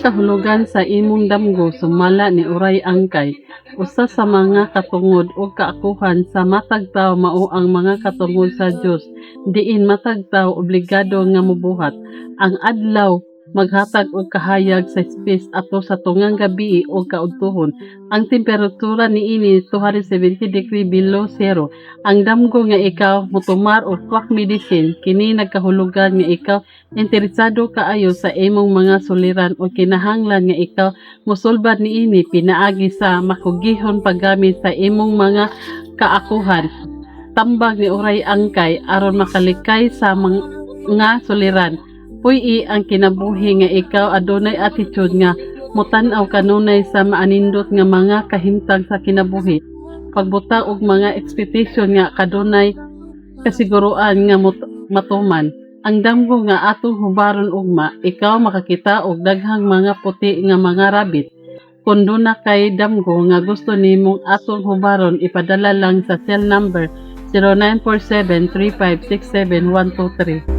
Unsay kahulugan sa imong damgo sumala ni Uray Angkay? Usa sa mga katungod o kaakuhan sa matag tawo mao ang mga katungod sa Dios diin matag tawo obligado nga mobuhat. Ang adlaw maghatag og kahayag sa space ato sa tungang gabii ug kaudtohon. Ang temperatura niini 270 degree below zero. Ang damgo nga ikaw motumar og quack medicine, kini nagkahulugan nga ikaw interesado kaayo sa imong mga suliran ug kinahanglan nga ikaw mosulbad niini pinaagi sa makugihon paggamit sa imong mga kaakuhan. Tambag ni Uray Angkay aron makalikay sa mga suliran. Puy-i ang kinabuhi nga ikaw adunay attitude nga motan-aw kanunay sa maanindot nga mga kahimtang sa kinabuhi. Pagbutang og mga expectation nga kadunay kasiguroan nga matuman. Ang damgo nga atong hubaron ugma, ikaw makakita og daghang mga puti nga mga rabbit. Kung duna kay damgo nga gusto nimong atong hubaron, ipadala lang sa cell number 0947 3567123.